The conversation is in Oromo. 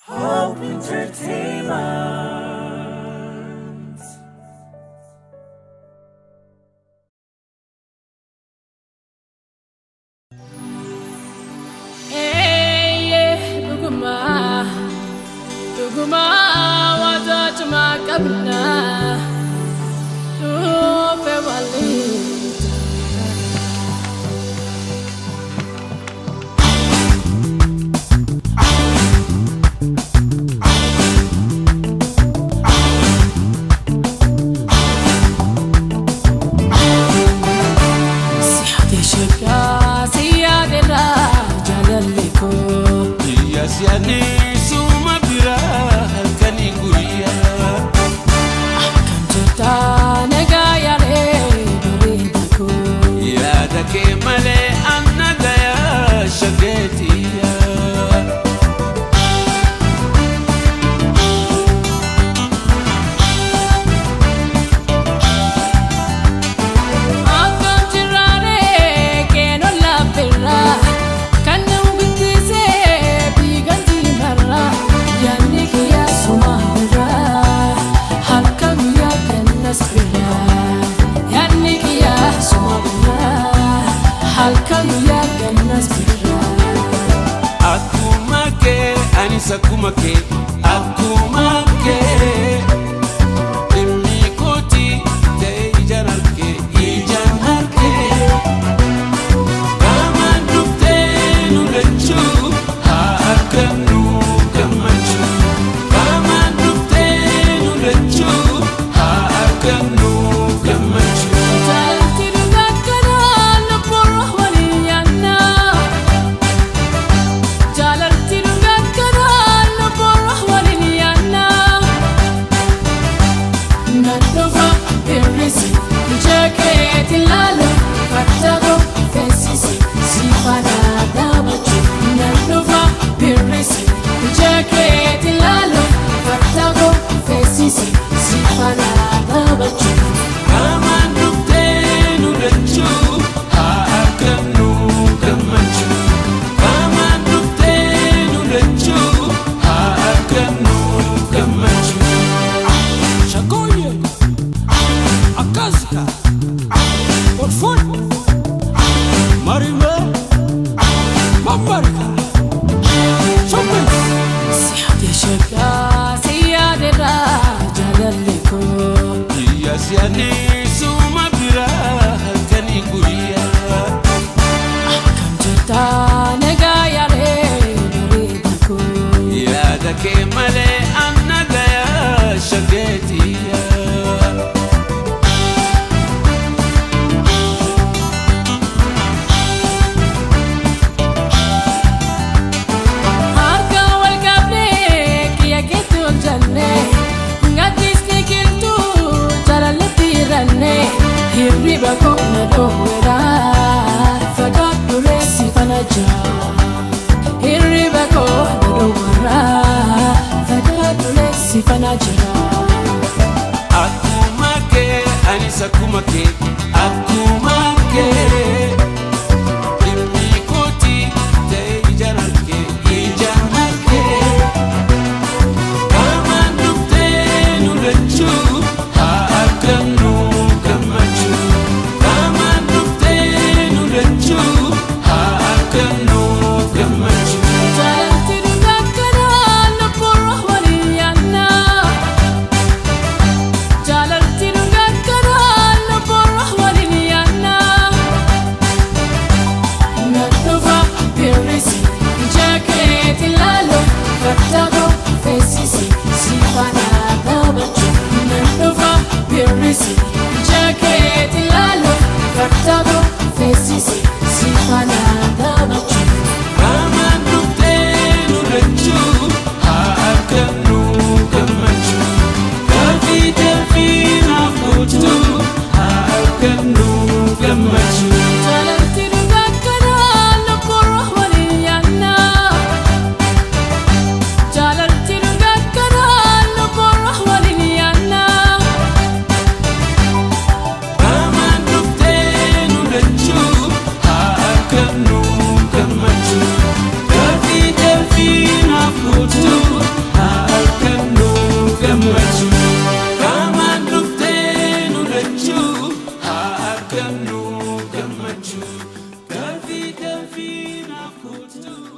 Hope Entertainment. Eeyyee, dhugumaa dhugumaa wanta cimaa qabna dhufe waliin. Si haadha sheekaa si yaaderraa jaalalli koo. Biyya si'anii suma biraa halkanii guyyaa. Akkam jirtaa, nagaa yaalee bareeda koo? Yaada kee malee anna gayaa shageetiyyaa. Akkam jirraaree keenoo laafirraa kan nama guddisee biigan diimarraa, yaadni kiyyaa suma biraa halkan guyyaa kennas biraa, yaadni kiyyaa suma biraa halkan guyyaa kennas biraa. Akkuma kee anis akkuma kee, akkuma kee. Dhimmi kooti ta'e ijaan argee, ijaan argee. Qaamaan dhuftee nu lachuu haa argannu gammachuu. Qaamaan dhuftee nu lachuu haa argannu gammachuu. Jaalalti dhugaa kanaa lubbuun waliin yaannaa. Jaalalti dhugaa kanaa lubbuun waliin yaannaa. Nan dhufa hir'isi ija keetti ilaalu fattako feesisi si faana dhaabachuu. Nan dhufa hir'isi ija keetti ilaalu fattako feesisi si faana dhaabachuu. Qaamaan dhuftee nu lachuu haa argannu gammachuu. Qaamaan dhuftee nu lachuu haa argannu gammachuu. Shakoye Akazika Orfun Marime Mamarika Shopping. Si haadha sheekaa si yaaderraa jaalalli koo. Biyya si'anii suma biraa halkanii guyyaa. Akkam jirtaa, nagaa yaalee bareeda koo? Yaada kee malee anna gayaa shageetiyyaa. Harka wal qabnee kiyya keetti ol jannee gaddisni qilxuu jaalalletti hir'annee hirriba koo na dhoowweera fagaadhu si fana jira, hirriba koo na dhoowweera fagaadhu si fana jira. Akkuma kee anis akkuma kee, akkuma kee. Dhimmi kooti ta'e ijaan argee, ijaan argee. Qaamaan dhuftee nu lachuu haa argannu gammachuu. Qaamaan dhuftee nu lachuu haa argannu gammachuu. Jaalalti dhugaa kanaa lubbuun waliin yaannaa. Jaalalti dhugaa kanaa lubbuun waliin yaannaa. Nan dhufa hir'isi ija keetti ilaalu fattako feesisi si faana dhaabachuu. Nan dhufa hir'isi ija keetti ilaalu fattako feesisi si faana dhaabachuu. Qaamaan Kottu.